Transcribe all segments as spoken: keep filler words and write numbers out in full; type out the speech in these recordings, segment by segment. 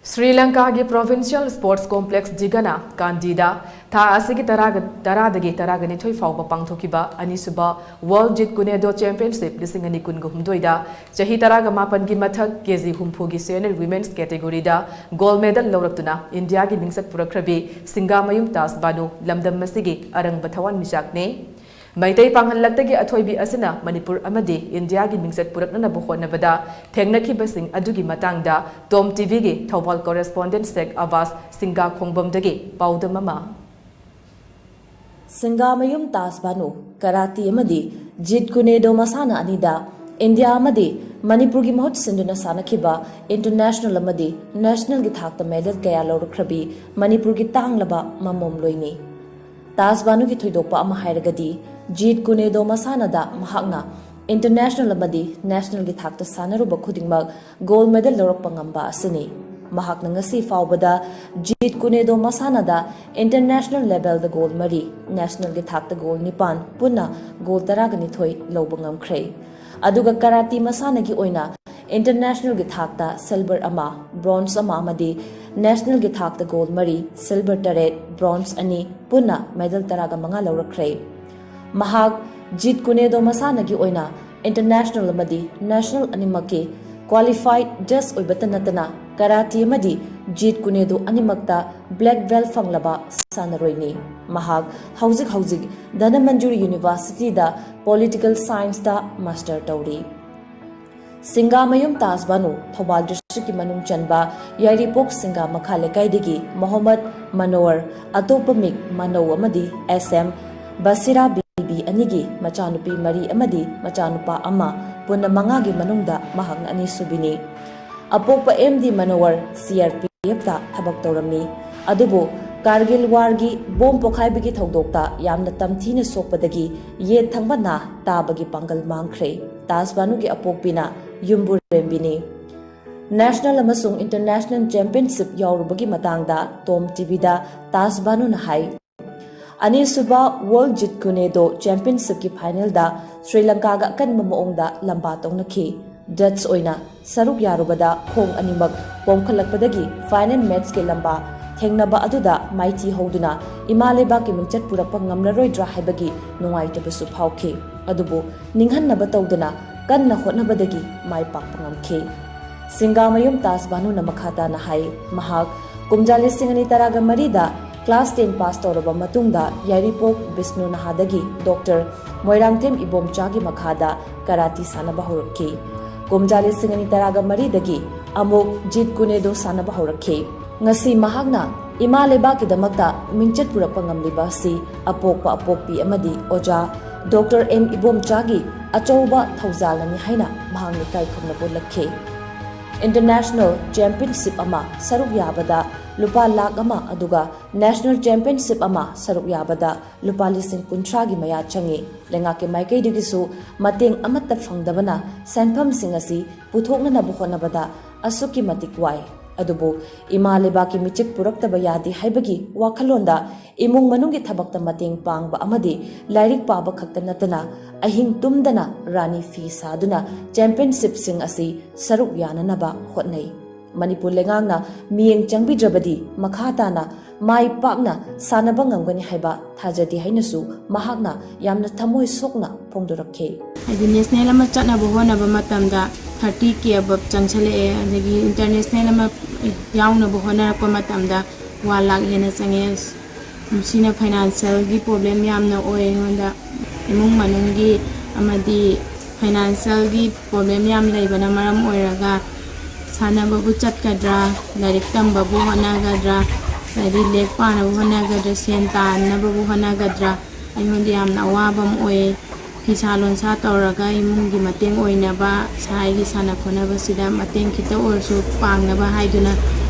Shri ꯂꯪꯀꯥꯒꯤ Provincial Sports Complex ꯖꯤꯒꯅꯥ ꯀꯥꯟꯗꯤꯗ ꯊꯥ ꯑꯁꯤꯒꯤ ꯇꯔꯥꯒ ꯇꯔꯥꯗꯒꯤ ꯇꯔꯥꯒ ꯅꯤꯊꯣꯏ ꯐꯥꯎꯕ ꯄꯥꯡꯊꯣꯛꯈꯤꯕ ꯑꯅꯤꯁꯨꯕ World Jit Kunedo Championship ꯂꯤꯁꯤꯡ ꯑꯅꯤ ꯀꯨꯟꯒ ꯍꯨꯝꯗꯣꯏꯗ ꯆꯍꯤ ꯇꯔꯥꯒ ꯃꯥꯄꯟꯒꯤ ꯃꯊꯛ ꯀꯦ ꯖꯤ ꯍꯨꯝꯐꯨꯒꯤ senior women's category ꯗ gold medal ꯂꯧꯔꯛꯇꯨꯅ ꯏꯟꯗꯤꯌꯥꯒꯤ ꯃꯤꯡꯆꯠ ꯄꯨꯔꯛꯈ꯭ꯔꯕꯤ ꯁꯤꯡꯒꯥꯃꯌꯨꯝ ꯇꯥꯖ ꯕꯥꯅꯨ ꯂꯝꯗꯝ ꯑꯁꯤꯒꯤ ꯑꯔꯪꯕ ꯊꯋꯥꯟꯃꯤꯆꯥꯛꯅꯤ꯫ ꯃꯩꯇꯩ ꯄꯥꯡꯒꯜ ꯂꯛꯇꯒꯤ ꯑꯊꯣꯏꯕꯤ ꯑꯁꯤꯅ ꯃꯅꯤꯄꯨꯔ ꯑꯃꯗꯤ ꯏꯟꯗꯤꯌꯥꯒꯤ ꯃꯤꯡꯆꯠ ꯄꯨꯔꯛꯅꯅꯕ ꯍꯣꯠꯅꯕꯗ ꯊꯦꯡꯅꯈꯤꯕꯁꯤꯡ ꯑꯗꯨꯒꯤ ꯃꯇꯥꯡꯗ ꯇꯣꯝ ꯇꯤꯚꯤꯒꯤ ꯊꯧꯕꯥꯜ correspondent ꯁꯦꯛ ꯑꯕꯥꯁ ꯁꯤꯡꯒꯥ ꯈꯣꯡꯕꯝꯗꯒꯤ ꯄꯥꯎꯗꯝ ꯑꯃ꯫ ꯁꯤꯡꯒꯥꯃꯌꯨꯝ ꯇꯥꯖ ꯕꯥꯅꯨ ꯀꯔꯥꯇꯤ ꯑꯃꯗꯤ ꯖꯤꯠ ꯀꯨꯅꯦꯗꯣ ꯃꯁꯥꯟꯅ ꯑꯅꯤꯗ ꯏꯟꯗꯤꯌꯥ ꯑꯃꯗꯤ ꯃꯅꯤꯄꯨꯔꯒꯤ ꯃꯍꯨꯠ ꯁꯤꯟꯗꯨꯅ ꯁꯥꯟꯅꯈꯤꯕ international ꯑꯃꯗꯤ national ꯒꯤ ꯊꯥꯛꯇ medal ꯀꯌꯥ ꯂꯧꯔꯛꯈ꯭ꯔꯕꯤ ꯃꯅꯤꯄꯨꯔꯒꯤ ꯇꯥꯡꯂꯕ ꯃꯃꯣꯝꯂꯣꯏꯅꯤ꯫ ꯇꯥꯖ ꯕꯥꯅꯨꯒꯤ ꯊꯣꯏꯗꯣꯛꯄ ꯑꯃ ꯍꯥꯏꯔꯒꯗꯤ, ꯖꯤꯠ ꯀꯨꯅꯦꯗꯣ ꯃꯁꯥꯟꯅꯗ ꯃꯍꯥꯛꯅ international ꯑꯃꯗꯤ national ꯒꯤ ꯊꯥꯛꯇ ꯁꯥꯟꯅꯔꯨꯕ ꯈꯨꯗꯤꯡꯃꯛ gold medal ꯂꯧꯔꯛꯄ ꯉꯝꯕ ꯑꯁꯤꯅꯤ꯫ ꯃꯍꯥꯛꯅ ꯉꯁꯤ ꯐꯥꯎꯕꯗ ꯖꯤꯠ ꯀꯨꯅꯦꯗꯣ ꯃꯁꯥꯟꯅꯗ international level ꯗ gold ꯃꯔꯤ, national ꯒꯤ ꯊꯥꯛꯇ gold ꯅꯤꯄꯥꯟ, ꯄꯨꯟꯅ gold ꯇꯔꯥꯒ ꯅꯤꯊꯣꯏ ꯂꯧꯕ ꯉꯝꯈ꯭ꯔꯦ꯫ ꯑꯗꯨꯒ ꯀꯔꯥꯇꯤ ꯃꯁꯥꯟꯅꯒꯤ ꯑꯣꯏꯅ international ꯒꯤ ꯊꯥꯛꯇ silver ꯑꯃ, bronze ꯑꯃ ꯑꯃꯗꯤ national ꯒꯤ ꯊꯥꯛꯇ gold ꯃꯔꯤ, silver ꯇꯔꯦꯠ, bronze ꯑꯅꯤ, ꯄꯨꯟꯅ medal ꯇꯔꯥꯒ ꯃꯉꯥ ꯂꯧꯔꯛꯈ꯭ꯔꯦ꯫ ꯃꯍꯥꯛ ꯖꯤꯠ ꯀꯨꯅꯦꯗꯣ ꯃꯁꯥꯟꯅꯒꯤ ꯑꯣꯏꯅ international ꯑꯃꯗꯤ national ꯑꯅꯤꯃꯛꯀꯤ qualified judge ꯑꯣꯏꯕꯇ ꯅꯠꯇꯅ ꯀꯔꯥꯇꯤ ꯑꯃꯗꯤ ꯖꯤꯠ ꯀꯨꯅꯦꯗꯣ ꯑꯅꯤꯃꯛꯇ black belt ꯐꯪꯂꯕ ꯁꯥꯟꯅꯔꯣꯏꯅꯤ꯫ ꯃꯍꯥꯛ ꯍꯧꯖꯤꯛ ꯍꯧꯖꯤꯛ ꯙꯅꯃꯟꯖꯨꯔꯤ University ꯗ political science ꯇ master ꯇꯧꯔꯤ꯫ ꯁꯤꯡꯒꯥꯃꯌꯨꯝ ꯇꯥꯖ ꯕꯥꯅꯨ ꯊꯧꯕꯥꯜ district ꯀꯤ ꯃꯅꯨꯡ ꯆꯟꯕ ꯌꯥꯏꯔꯤꯄꯣꯛ ꯁꯤꯡꯒꯥ ꯃꯈꯥ ꯂꯩꯀꯥꯏꯗꯒꯤ ꯃꯣꯍꯝꯃꯗ ꯃꯅꯣꯋꯔ, ꯑꯇꯣꯞꯄ ꯃꯤꯛ ꯃꯅꯧ ꯑꯃꯗꯤ S M ꯕꯁꯤꯔꯥ ꯕꯤꯕꯤ ꯑꯅꯤꯒꯤ ꯃꯆꯥꯅꯨꯄꯤ ꯃꯔꯤ ꯑꯃꯗꯤ ꯃꯆꯥꯅꯨꯄꯥ ꯑꯃ, ꯄꯨꯟꯅ ꯃꯉꯥꯒꯤ ꯃꯅꯨꯡꯗ ꯃꯍꯥꯛꯅ ꯑꯅꯤꯁꯨꯕꯤꯅꯤ꯫ ꯑꯄꯣꯛꯄ M D Manowar C R P F ꯇ ꯊꯕꯛ ꯇꯧꯔꯝꯃꯤ꯫ ꯑꯗꯨꯕꯨ ꯀꯥꯔꯒꯤꯜ war ꯒꯤ bomb ꯄꯣꯈꯥꯏꯕꯒꯤ ꯊꯧꯗꯣꯛꯇ ꯌꯥꯝꯅ ꯇꯝꯊꯤꯅ ꯁꯣꯛꯄꯗꯒꯤ ꯌꯦꯠ ꯊꯪꯕ ꯅꯥ ꯇꯥꯕꯒꯤ ꯄꯥꯡꯒꯜ ꯃꯥꯡꯈ꯭ꯔꯦ꯫ ꯇꯥꯖ ꯕꯥꯅꯨꯒꯤ ꯑꯄꯣꯛꯄꯤꯅ ꯌꯨꯝꯕꯨꯔꯦꯝꯕꯤꯅꯤ꯫ National ꯑꯃꯁꯨꯡ international championship ꯌꯥꯎꯔꯨꯕꯒꯤ ꯃꯇꯥꯡꯗ ꯇꯣꯝ ꯇꯤꯚꯤꯗ ꯇꯥꯖ ꯕꯥꯅꯨꯅ ꯍꯥꯏ, ꯑꯅꯤꯁꯨꯕ World Jit Kunedo Championship ꯀꯤ final ꯗ ꯁ꯭ꯔꯤ ꯂꯪꯀꯥꯒ ꯑꯀꯟꯕ ꯃꯑꯣꯡꯗ ꯂꯝꯕꯥ ꯇꯧꯅꯈꯤ꯫ Dutch ꯑꯣꯏꯅ ꯁꯔꯨꯛ ꯌꯥꯔꯨꯕꯗ ꯈꯣꯡ ꯑꯅꯤꯃꯛ ꯄꯣꯝꯈꯠꯂꯛꯄꯗꯒꯤ ꯐꯥꯏꯅꯦꯜ ꯃꯦꯠꯆꯀꯤ ꯂꯝꯕꯥ ꯊꯦꯡꯅꯕ ꯑꯗꯨꯗ ꯃꯥꯏꯊꯤ ꯍꯧꯗꯨꯅ ꯏꯃꯥ ꯂꯩꯕꯥꯛꯀꯤ ꯃꯤꯡꯆꯠ ꯄꯨꯔꯛꯄ ꯉꯝꯂꯔꯣꯏꯗ꯭ꯔꯥ ꯍꯥꯏꯕꯒꯤ ꯅꯨꯡꯉꯥꯏꯇꯕꯁꯨ ꯐꯥꯎꯈꯤ꯫ ꯑꯗꯨꯕꯨ ꯅꯤꯡꯍꯟꯅꯕ ꯇꯧꯗꯅ ꯀꯟꯅ ꯍꯣꯠꯅꯕꯗꯒꯤ ꯃꯥꯏ ꯄꯥꯛꯄ ꯉꯝꯈꯤ꯫ ꯁꯤꯡꯒꯥꯃꯌꯨꯝ ꯇꯥꯖ ꯚꯥꯅꯨꯅ ꯃꯈꯥ ꯇꯥꯅ ꯍꯥꯏ, ꯃꯍꯥꯛ ꯀꯨꯝꯖꯥ ꯂꯤꯁꯤꯡ ꯑꯅꯤ ꯇꯔꯥꯒ ꯃꯔꯤꯗ class ten pass ꯇꯧꯔꯕ ꯃꯇꯨꯡꯗ ꯌꯥꯏꯔꯤꯄꯣꯛ ꯕꯤꯁꯅꯨ ꯅꯍꯥꯗꯒꯤ ꯗꯣꯛꯇꯔ ꯃꯣꯏꯔꯥꯡꯊꯦꯝ ꯏꯕꯣꯝꯆꯥꯒꯤ ꯃꯈꯥꯗ ꯀꯔꯥꯇꯤ ꯁꯥꯟꯅꯕ ꯍꯧꯔꯛꯈꯤ꯫ ꯀꯨꯝꯖꯥ ꯂꯤꯁꯤꯡ ꯑꯅꯤ ꯇꯔꯥꯒ ꯃꯔꯤꯗꯒꯤ ꯑꯃꯨꯛ ꯖꯤꯠ ꯀꯨꯅꯦꯗꯣ ꯁꯥꯟꯅꯕ ꯍꯧꯔꯛꯈꯤ꯫ ꯉꯁꯤ ꯃꯍꯥꯛꯅ ꯏꯃꯥ ꯂꯩꯕꯥꯛꯀꯤꯗꯃꯛꯇ ꯃꯤꯡꯆꯠ ꯄꯨꯔꯛꯄ ꯉꯝꯂꯤꯕ ꯑꯁꯤ ꯑꯄꯣꯛꯄ ꯑꯄꯣꯛꯄꯤ ꯑꯃꯗꯤ ꯑꯣꯖꯥ ꯗꯣꯛꯇꯔ ꯑꯦꯝ ꯏꯕꯣꯝꯆꯥꯒꯤ ꯑꯆꯧꯕ ꯊꯧꯖꯥꯜꯅꯅꯤ ꯍꯥꯏꯅ ꯃꯍꯥꯛꯅ ꯏꯀꯥꯏ ꯈꯨꯝꯅꯕ ꯎꯠꯂꯛꯈꯤ꯫ International championship ꯑꯃ ꯁꯔꯨꯛ ꯌꯥꯕꯗ ꯂꯨꯄꯥ ꯂꯥꯈ ꯑꯃ, ꯑꯗꯨꯒ national championship ꯑꯃ ꯁꯔꯨꯛ ꯌꯥꯕꯗ ꯂꯨꯄꯥ ꯂꯤꯁꯤꯡ ꯀꯨꯟꯊ꯭ꯔꯥꯒꯤ ꯃꯌꯥ ꯆꯪꯏ꯫ ꯂꯩꯉꯥꯛꯀꯤ ꯃꯥꯏꯀꯩꯗꯒꯤꯁꯨ ꯃꯇꯦꯡ ꯑꯃꯠꯇ ꯐꯪꯗꯕꯅ ꯁꯦꯟꯐꯝꯁꯤꯡ ꯑꯁꯤ ꯄꯨꯊꯣꯛꯅꯅꯕ ꯍꯣꯠꯅꯕꯗ ꯑꯁꯨꯛꯀꯤ ꯃꯇꯤꯛ ꯋꯥꯏ꯫ ꯑꯗꯨꯕꯨ ꯏꯃꯥ ꯂꯩꯕꯥꯛꯀꯤ ꯃꯤꯆꯤꯛ ꯄꯨꯔꯛꯇꯕ ꯌꯥꯗꯦ ꯍꯥꯏꯕꯒꯤ ꯋꯥꯈꯜꯂꯣꯟꯗ ꯏꯃꯨꯡ ꯃꯅꯨꯡꯒꯤ ꯊꯕꯛꯇ ꯃꯇꯦꯡ ꯄꯥꯡꯕ ꯑꯃꯗꯤ ꯂꯥꯏꯔꯤꯛ ꯄꯥꯕ ꯈꯛꯇ ꯅꯠꯇꯅ ꯑꯍꯤꯡ ꯇꯨꯝꯗꯅ ꯔꯥꯅꯤ ꯐꯤ ꯁꯥꯗꯨꯅ championshipꯁꯤꯡ ꯑꯁꯤ ꯁꯔꯨꯛ ꯌꯥꯅꯅꯕ ꯍꯣꯠꯅꯩ꯫ ꯃꯅꯤꯄꯨꯔ ꯂꯩꯉꯥꯛꯅ ꯃꯤꯠꯌꯦꯡ ꯆꯪꯕꯤꯗ꯭ꯔꯕꯗꯤ ꯃꯈꯥ ꯇꯥꯅ ꯃꯥꯏ ꯄꯥꯛꯅ ꯁꯥꯟꯅꯕ ꯉꯝꯒꯅꯤ ꯍꯥꯏꯕ ꯊꯥꯖꯗꯦ ꯍꯥꯏꯅꯁꯨ ꯃꯍꯥꯛꯅ ꯌꯥꯝꯅ ꯊꯃꯣꯏ ꯁꯣꯛꯅ ꯐꯣꯡꯗꯣꯔꯛꯈꯤ꯫ ꯍꯥꯏꯗꯤ national ꯑꯃ ꯆꯠꯅꯕ ꯍꯣꯠꯅꯕ ꯃꯇꯝꯗ thirty K above ꯆꯪꯁꯜꯂꯛꯑꯦ꯫ ꯑꯗꯒꯤ international ꯑꯃ ꯌꯥꯎꯅꯕ ꯍꯣꯠꯅꯔꯛꯄ ꯃꯇꯝꯗ one lakh ꯍꯦꯟꯅ ꯆꯪꯉꯦ꯫ ꯁꯤꯅ financialꯒꯤ problem ꯌꯥꯝꯅ ꯑꯣꯏ ꯑꯩꯉꯣꯟꯗ꯫ ꯏꯃꯨꯡ ꯃꯅꯨꯡꯒꯤ ꯑꯃꯗꯤ financialꯒꯤ problem ꯌꯥꯝ ꯂꯩꯕꯅ ꯃꯔꯝ ꯑꯣꯏꯔꯒ ꯁꯥꯟꯅꯕꯕꯨ ꯆꯠꯀꯗ꯭ꯔꯥ, ꯂꯥꯏꯔꯤꯛ ꯇꯝꯕꯕꯨ ꯍꯣꯠꯅꯒꯗ꯭ꯔꯥ, ꯍꯥꯏꯗꯤ ꯂꯥꯏꯔꯤꯛ ꯄꯥꯅꯕ ꯍꯣꯠꯅꯒꯗ꯭ꯔꯥ, ꯁꯦꯟ ꯇꯥꯟꯅꯕꯕꯨ ꯍꯣꯠꯅꯒꯗ꯭ꯔꯥ, ꯑꯩꯉꯣꯟꯗ ꯌꯥꯝꯅ ꯑꯋꯥꯕ ꯑꯃ ꯑꯣꯏ꯫ ꯐꯤꯁꯥ ꯂꯣꯟꯁꯥ ꯇꯧꯔꯒ ꯏꯃꯨꯡꯒꯤ ꯃꯇꯦꯡ ꯑꯣꯏꯅꯕ, ꯏꯁꯥꯒꯤ ꯁꯥꯟꯅ ꯈꯣꯠꯅꯕꯁꯤꯗ ꯃꯇꯦꯡ ꯈꯤꯇ ꯑꯣꯏꯔꯁꯨ ꯄꯥꯡꯅꯕ ꯍꯥꯏꯗꯨꯅ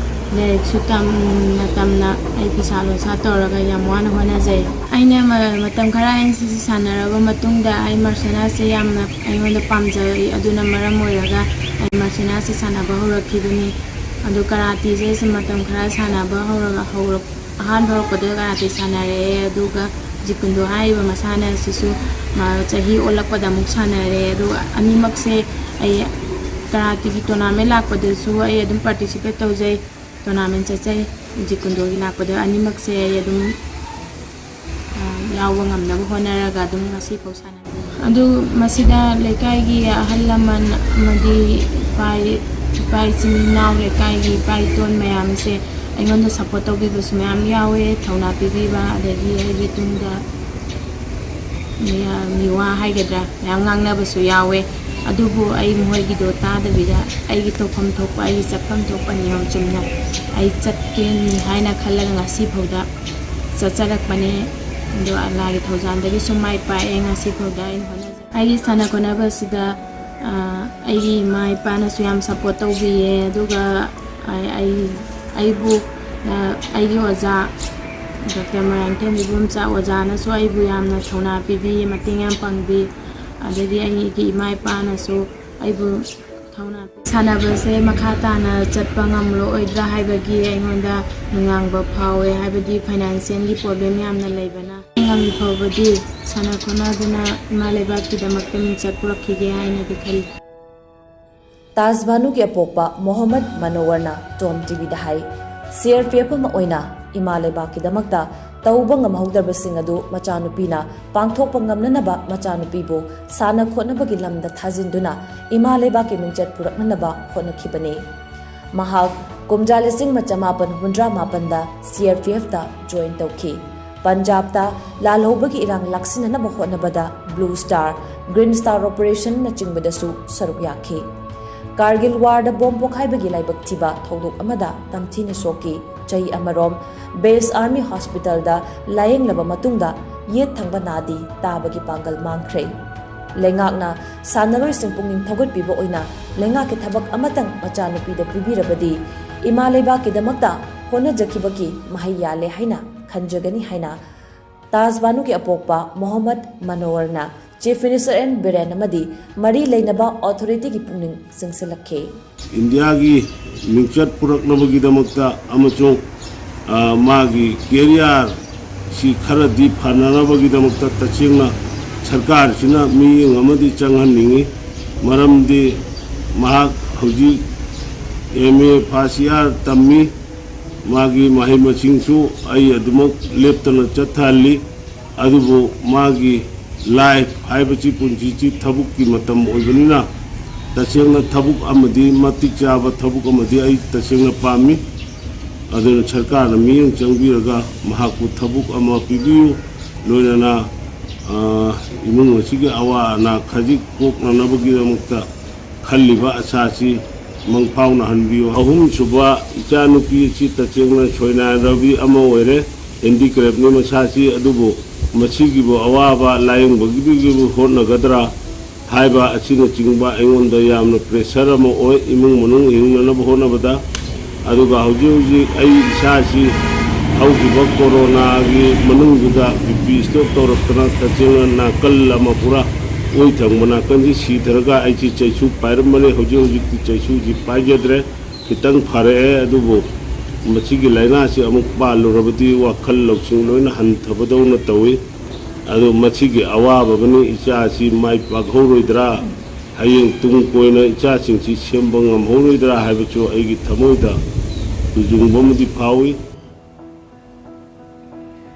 ꯂꯥꯏꯔꯤꯛꯁꯨ ꯇꯝꯅ ꯇꯝꯅ ꯑꯩ ꯐꯤꯁꯥ ꯂꯣꯟꯁꯥ ꯇꯧꯔꯒ ꯌꯥꯝ ꯋꯥꯅ ꯍꯣꯠꯅꯖꯩ꯫ ꯑꯩꯅ ꯃ-, ꯃꯇꯝ ꯈꯔ NCC ꯁꯥꯟꯅꯔꯕ ꯃꯇꯨꯡꯗ ꯑꯩ martial artsꯁꯦ ꯌꯥꯝꯅ ꯑꯩꯉꯣꯟꯗ ꯄꯥꯝꯖꯔꯛꯏ꯫ ꯑꯗꯨꯅ ꯃꯔꯝ ꯑꯣꯏꯔꯒ ꯑꯩ martial artsꯁꯦ ꯁꯥꯟꯅꯕ ꯍꯧꯔꯛꯈꯤꯕꯅꯤ꯫ ꯑꯗꯨ ꯀꯔꯥꯇꯤꯁꯦ ꯑꯩꯁꯦ ꯃꯇꯝ ꯈꯔ ꯁꯥꯟꯅꯕ ꯍꯧꯔꯒ, ꯍꯧꯔꯛ-, ꯑꯍꯥꯟꯕ ꯍꯧꯔꯛꯄꯗ ꯀꯔꯥꯇꯤ ꯁꯥꯟꯅꯔꯛꯑꯦ꯫ ꯑꯗꯨꯒ ꯖꯤꯠ ꯀꯨꯟꯗꯣ ꯍꯥꯏꯔꯤꯕ ꯃꯁꯥꯟꯅ ꯑꯁꯤꯁꯨ ꯃ-, ꯆꯍꯤ ꯑꯣꯜꯂꯛꯄꯗ ꯑꯃꯨꯛ ꯁꯥꯟꯅꯔꯦ꯫ ꯑꯗꯨꯒ ꯑꯅꯤꯃꯛꯁꯦ ꯑꯩ ꯀꯔꯥꯇꯤꯒꯤ ꯇꯣꯔꯅꯥꯃꯦꯟ ꯂꯥꯛꯄꯗꯁꯨ ꯑꯩ ꯑꯗꯨꯝ ꯄꯥꯔꯇꯤꯁꯤꯄꯦꯠ ꯇꯧꯖꯩ꯫ ꯇꯣꯔꯅꯥꯃꯦꯟ ꯆꯠꯆꯩ꯫ ꯖꯤꯀꯨꯟꯗꯣꯒꯤ ꯂꯥꯛꯄꯗ ꯑꯅꯤꯃꯛꯁꯦ ꯑꯩ ꯑꯗꯨꯝ, ꯑ, ꯌꯥꯎꯕ ꯉꯝꯅꯕ ꯍꯣꯠꯅꯔꯒ ꯑꯗꯨꯝ ꯉꯁꯤꯐꯥꯎ ꯁꯥꯟꯅꯔꯤ꯫ ꯑꯗꯨ ꯃꯁꯤꯗ ꯂꯩꯀꯥꯏꯒꯤ ꯑꯍꯜ ꯂꯃꯟ ꯑꯃꯗꯤ ꯏꯄꯥ, ꯏꯄꯥ ꯏꯆꯤꯟ ꯏꯅꯥꯎ, ꯂꯩꯀꯥꯏꯒꯤ ꯏꯄꯥ ꯏꯇꯣꯟ ꯃꯌꯥꯝꯁꯦ ꯑꯩꯉꯣꯟꯗ ꯁꯞꯄꯣꯔꯠ ꯇꯧꯕꯤꯕꯁꯨ ꯃꯌꯥꯝ ꯌꯥꯎꯋꯦ, ꯊꯧꯅꯥ ꯄꯤꯕꯤꯕ, ꯑꯗꯒꯤ ꯑꯩꯒꯤ ꯇꯨꯡꯗ ꯃꯤ-, ꯃꯤꯋꯥ ꯍꯥꯏꯒꯗ꯭ꯔꯥ, ꯃꯌꯥꯝ ꯉꯥꯡꯅꯕꯁꯨ ꯌꯥꯎꯋꯦ꯫ ꯑꯗꯨꯕꯨ ꯑꯩ ꯃꯈꯣꯏꯒꯤꯗꯣ ꯇꯥꯗꯕꯤꯗ ꯑꯩꯒꯤ ꯇꯧꯐꯝ ꯊꯣꯛꯄ, ꯑꯩꯒꯤ ꯆꯠꯐꯝ ꯊꯣꯛꯄ ꯅꯤꯌꯣꯝ ꯆꯨꯝꯅ ꯑꯩ ꯆꯠꯀꯅꯤ ꯍꯥꯏꯅ ꯈꯜꯂꯒ ꯉꯁꯤ ꯐꯥꯎꯗ ꯆꯠꯆꯔꯛꯄꯅꯦ꯫ ꯑꯗꯣ ꯑꯜꯂꯥꯒꯤ ꯊꯧꯖꯥꯜꯗꯒꯤ ꯁꯨꯝ ꯃꯥꯏ ꯄꯥꯛꯑꯦ ꯉꯁꯤ ꯐꯥꯎꯗ ꯑꯩꯅ ꯍꯣꯠꯅꯖꯩ꯫ ꯑꯩꯒꯤ ꯁꯥꯟꯅ ꯈꯣꯠꯅꯕꯁꯤꯗ, ꯑ, ꯑꯩꯒꯤ ꯏꯃꯥ ꯏꯄꯥꯅꯁꯨ ꯌꯥꯝ ꯁꯞꯄꯣꯔꯠ ꯇꯧꯕꯤꯌꯦ꯫ ꯑꯗꯨꯒ ꯑꯩ, ꯑꯩ, ꯑꯩꯕꯨ, ꯑ, ꯑꯩꯒꯤ ꯑꯣꯖꯥ ꯗꯣꯛꯇꯔ ꯃꯣꯏꯔꯥꯡꯊꯦꯝ ꯏꯕꯣꯝꯆꯥ ꯑꯣꯖꯥꯅꯁꯨ ꯑꯩꯕꯨ ꯌꯥꯝꯅ ꯊꯧꯅꯥ ꯄꯤꯕꯤ, ꯃꯇꯦꯡ ꯌꯥꯝ ꯄꯥꯡꯕꯤ꯫ ꯑꯗꯒꯤ ꯑꯩꯒꯤ ꯏꯃꯥ ꯏꯄꯥꯅꯁꯨ ꯑꯩꯕꯨ ꯊꯧꯅꯥ ꯄꯤ꯫ ꯁꯥꯟꯅꯕꯁꯦ ꯃꯈꯥ ꯇꯥꯅ ꯆꯠꯄ ꯉꯝꯂꯛꯑꯣꯏꯗ꯭ꯔꯥ ꯍꯥꯏꯕꯒꯤ ꯑꯩꯉꯣꯟꯗ ꯅꯨꯡꯅꯥꯡꯕ ꯐꯥꯎꯋꯦ, ꯍꯥꯏꯕꯗꯤ ꯐꯥꯏꯅꯥꯟꯁꯤꯌꯦꯜꯒꯤ ꯄ꯭ꯔꯣꯕ꯭ꯂꯦꯝ ꯌꯥꯝꯅ ꯂꯩꯕꯅ꯫ ꯉꯝꯃꯤ ꯐꯥꯎꯕꯗꯤ ꯁꯥꯟꯅ ꯈꯣꯠꯅꯗꯨꯅ ꯏꯃꯥ ꯂꯩꯕꯥꯛꯀꯤꯗꯃꯛꯇ ꯃꯤꯡꯆꯠ ꯄꯨꯔꯛꯈꯤꯒꯦ ꯍꯥꯏꯅꯗꯤ ꯈꯜꯂꯤ꯫ ꯇꯥꯖ ꯚꯥꯅꯨꯒꯤ ꯑꯄꯣꯛꯄ ꯃꯣꯍꯝꯃꯗ ꯃꯅꯣꯋꯔꯅ ꯇꯣꯝ ꯇꯤꯚꯤꯗ ꯍꯥꯏ, ꯁꯤꯑꯥꯔꯄꯤꯑꯦꯐ ꯑꯃ ꯑꯣꯏꯅ ꯏꯃꯥ ꯂꯩꯕꯥꯛꯀꯤꯗꯃꯛꯇ ꯇꯧꯕ ꯉꯝꯍꯧꯗꯕꯁꯤꯡ ꯑꯗꯨ ꯃꯆꯥꯅꯨꯄꯤꯅ ꯄꯥꯡꯊꯣꯛꯄ ꯉꯝꯅꯅꯕ ꯃꯆꯥꯅꯨꯄꯤꯕꯨ ꯁꯥꯟꯅ ꯈꯣꯠꯅꯕꯒꯤ ꯂꯝꯗ ꯊꯥꯖꯤꯟꯗꯨꯅ ꯏꯃꯥ ꯂꯩꯕꯥꯛꯀꯤ ꯃꯤꯡꯆꯠ ꯄꯨꯔꯛꯅꯅꯕ ꯍꯣꯠꯅꯈꯤꯕꯅꯤ꯫ ꯃꯍꯥꯛ ꯀꯨꯝꯖꯥ ꯂꯤꯁꯤꯡ ꯑꯃ ꯆꯃꯥꯄꯟ ꯍꯨꯝꯗ꯭ꯔꯥ ꯃꯥꯄꯟꯗ ꯁꯤꯑꯥꯔꯄꯤꯑꯦꯐꯇ ꯖꯣꯏꯟ ꯇꯧꯈꯤ꯫ ꯄꯟꯖꯥꯕꯇ ꯂꯥꯜꯍꯧꯕꯒꯤ ꯏꯔꯥꯡ ꯂꯥꯛꯁꯤꯟꯅꯅꯕ ꯍꯣꯠꯅꯕꯗ ꯕ꯭ꯂꯨ ꯁ꯭ꯇꯥꯔ, ꯒ꯭ꯔꯤꯟ ꯁ꯭ꯇꯥꯔ ꯑꯣꯄꯔꯦꯁꯟꯅꯆꯤꯡꯕꯗꯁꯨ ꯁꯔꯨꯛ ꯌꯥꯈꯤ꯫ ꯀꯥꯔꯒꯤꯜ ꯋꯥꯔꯗ ꯕꯣꯝ ꯄꯣꯈꯥꯏꯕꯒꯤ ꯂꯥꯏꯕꯛ ꯊꯤꯕ ꯊꯧꯗꯣꯛ ꯑꯃꯗ ꯇꯝꯊꯤꯅ ꯁꯣꯛꯈꯤ꯫ ꯆꯍꯤ ꯑꯃꯔꯣꯝ ꯕꯦꯁ ꯑꯥꯔꯃꯤ ꯍꯣꯁꯄꯤꯇꯥꯜꯗ ꯂꯥꯌꯦꯡꯂꯕ ꯃꯇꯨꯡꯗ ꯌꯦꯠ ꯊꯪꯕ ꯅꯥꯗꯤ ꯇꯥꯕꯒꯤ ꯄꯥꯡꯒꯜ ꯃꯥꯡꯈ꯭ꯔꯦ꯫ ꯂꯩꯉꯥꯛꯅ ꯁꯥꯟꯅꯔꯣꯏꯁꯤꯡ ꯄꯨꯛꯅꯤꯡ ꯊꯧꯒꯠꯄꯤꯕ ꯑꯣꯏꯅ ꯂꯩꯉꯥꯛꯀꯤ ꯊꯕꯛ ꯑꯃꯇꯪ ꯃꯆꯥꯅꯨꯄꯤꯗ ꯄꯤꯕꯤꯔꯕꯗꯤ ꯏꯃꯥ ꯂꯩꯕꯥꯛꯀꯤꯗꯃꯛꯇ ꯍꯣꯠꯅꯖꯈꯤꯕꯒꯤ ꯃꯍꯩ ꯌꯥꯜꯂꯦ ꯍꯥꯏꯅ ꯈꯟꯖꯒꯅꯤ ꯍꯥꯏꯅ ꯇꯥꯖ ꯕꯥꯅꯨꯒꯤ ꯑꯄꯣꯛꯄ ꯃꯣꯍꯝꯃꯗ ꯃꯅꯣꯋꯔꯅ ꯆꯤꯐ ꯃꯤꯅꯤꯁꯇꯔ ꯑꯦꯟ ꯕꯤꯔꯦꯟ ꯑꯃꯗꯤ ꯃꯔꯤ ꯂꯩꯅꯕ ꯑꯣꯊꯣꯔꯤꯇꯤꯒꯤ ꯄꯨꯛꯅꯤꯡ ꯆꯤꯡꯁꯤꯜꯂꯛꯈꯤ꯫ ꯏꯟꯗꯤꯌꯥꯒꯤ ꯃꯤꯡꯆꯠ ꯄꯨꯔꯛꯅꯕꯒꯤꯗꯃꯛꯇ ꯑꯃꯁꯨꯡ, ꯑ, ꯃꯥꯒꯤ ꯀꯦꯔꯤꯌꯔꯁꯤ ꯈꯔꯗꯤ ꯐꯅꯅꯕꯒꯤꯗꯃꯛꯇ ꯇꯁꯦꯡꯅ ꯁꯔꯀꯥꯔꯁꯤꯅ ꯃꯤꯠꯌꯦꯡ ꯑꯃꯗꯤ ꯆꯪꯍꯟꯅꯤꯡꯏ꯫ ꯃꯔꯝꯗꯤ ꯃꯍꯥꯛ ꯍꯧꯖꯤꯛ ꯑꯦꯝ ꯑꯦ ꯐꯥꯔꯁ ꯏꯌꯥꯔ ꯇꯝꯃꯤ꯫ ꯃꯥꯒꯤ ꯃꯍꯩ ꯃꯁꯤꯡꯁꯨ ꯑꯩ ꯑꯗꯨꯃꯛ ꯂꯦꯞꯇꯅ ꯆꯠꯊꯍꯜꯂꯤ꯫ ꯑꯗꯨꯕꯨ ꯃꯥꯒꯤ ꯂꯥꯏꯐ ꯍꯥꯏꯕꯁꯤ, ꯄꯨꯟꯁꯤꯁꯤ ꯊꯕꯛꯀꯤ ꯃꯇꯝ ꯑꯣꯏꯕꯅꯤꯅ, ꯇꯁꯦꯡꯅ ꯊꯕꯛ ꯑꯃꯗꯤ, ꯃꯇꯤꯛ ꯆꯥꯕ ꯊꯕꯛ ꯑꯃꯗꯤ ꯑꯩ ꯇꯁꯦꯡꯅ ꯄꯥꯝꯃꯤ꯫ ꯑꯗꯨꯅ ꯁꯔꯀꯥꯔꯅ ꯃꯤꯠꯌꯦꯡ ꯆꯪꯕꯤꯔꯒ ꯃꯍꯥꯛꯄꯨ ꯊꯕꯛ ꯑꯃ ꯄꯤꯕꯤꯌꯨ꯫ ꯂꯣꯏꯅꯅ, ꯑ, ꯏꯃꯨꯡ ꯑꯁꯤꯒꯤ ꯑꯋꯥ ꯑꯅꯥ ꯈꯖꯤꯛ ꯀꯣꯛꯅꯅꯕꯒꯤꯗꯃꯛꯇ ꯈꯜꯂꯤꯕ ꯑꯁꯥꯁꯤ ꯃꯪ ꯐꯥꯎꯅꯍꯟꯕꯤꯌꯨ꯫ ꯑꯍꯨꯝꯁꯨꯕ ꯏꯆꯥꯅꯨꯄꯤ ꯑꯁꯤ ꯇꯁꯦꯡꯅ ꯁꯣꯏꯅꯥꯏꯔꯕꯤ ꯑꯃ ꯑꯣꯏꯔꯦ, ꯍꯦꯟꯗꯤꯀ꯭ꯔꯦꯐꯅꯤ ꯃꯁꯥꯁꯤ꯫ ꯑꯗꯨꯕꯨ ꯃꯁꯤꯒꯤꯕꯨ ꯑꯋꯥꯕ ꯂꯥꯌꯦꯡꯕꯒꯤꯕꯨ ꯍꯣꯠꯅꯒꯗ꯭ꯔꯥ ꯍꯥꯏꯕ ꯑꯁꯤꯅꯆꯤꯡꯕ ꯑꯩꯉꯣꯟꯗ ꯌꯥꯝꯅ ꯄ꯭ꯔꯦꯁꯔ ꯑꯃ ꯑꯣꯏ, ꯏꯃꯨꯡ ꯃꯅꯨꯡ ꯍꯤꯡꯅꯅꯕ ꯍꯣꯠꯅꯕꯗ꯫ ꯑꯗꯨꯒ ꯍꯧꯖꯤꯛ ꯍꯧꯖꯤꯛ ꯑꯩ ꯏꯁꯥꯁꯤ ꯍꯧꯈꯤꯕ ꯀꯣꯔꯣꯅꯥꯒꯤ ꯃꯅꯨꯡꯗꯨꯗ ꯕꯤ ꯄꯤ ꯏꯁꯇ꯭ꯔꯣꯛ ꯇꯧꯔꯛꯇꯅ ꯇꯁꯦꯡꯅ ꯅꯥꯀꯜ ꯑꯃ ꯄꯨꯔꯥ ꯑꯣꯏ ꯊꯪꯕ ꯅꯥꯀꯜꯁꯤ ꯁꯤꯊꯔꯒ ꯑꯩꯁꯤ ꯆꯩꯁꯨ ꯄꯥꯏꯔꯝꯕꯅꯤ꯫ ꯍꯧꯖꯤꯛ ꯍꯧꯖꯤꯛꯇꯤ ꯆꯩꯁꯨꯁꯤ ꯄꯥꯏꯖꯗ꯭ꯔꯦ, ꯈꯤꯇꯪ ꯐꯔꯛꯑꯦ꯫ ꯑꯗꯨꯕꯨ ꯃꯁꯤꯒꯤ ꯂꯥꯏꯅꯥꯁꯤ ꯑꯃꯨꯛ ꯄꯥꯜꯂꯨꯔꯕꯗꯤ ꯋꯥꯈꯜ ꯂꯧꯁꯤꯡ ꯂꯣꯏꯅ ꯍꯟꯊꯕꯗꯧꯅ ꯇꯧꯏ꯫ ꯑꯗꯨ ꯃꯁꯤꯒꯤ ꯑꯋꯥꯕ ꯑꯃꯅꯤ꯫ ꯏꯆꯥꯁꯤ ꯃꯥꯏ ꯄꯥꯛꯍꯧꯔꯣꯏꯗ꯭ꯔꯥ, ꯍꯌꯦꯡ ꯇꯨꯡ ꯀꯣꯏꯅ ꯏꯆꯥꯁꯤꯡꯁꯤ ꯁꯦꯝꯕ ꯉꯝꯍꯧꯔꯣꯏꯗ꯭ꯔꯥ ꯍꯥꯏꯕꯁꯨ ꯑꯩꯒꯤ ꯊꯃꯣꯏꯗ ꯇꯨꯖꯨꯡꯕ ꯑꯃꯗꯤ ꯐꯥꯎꯏ꯫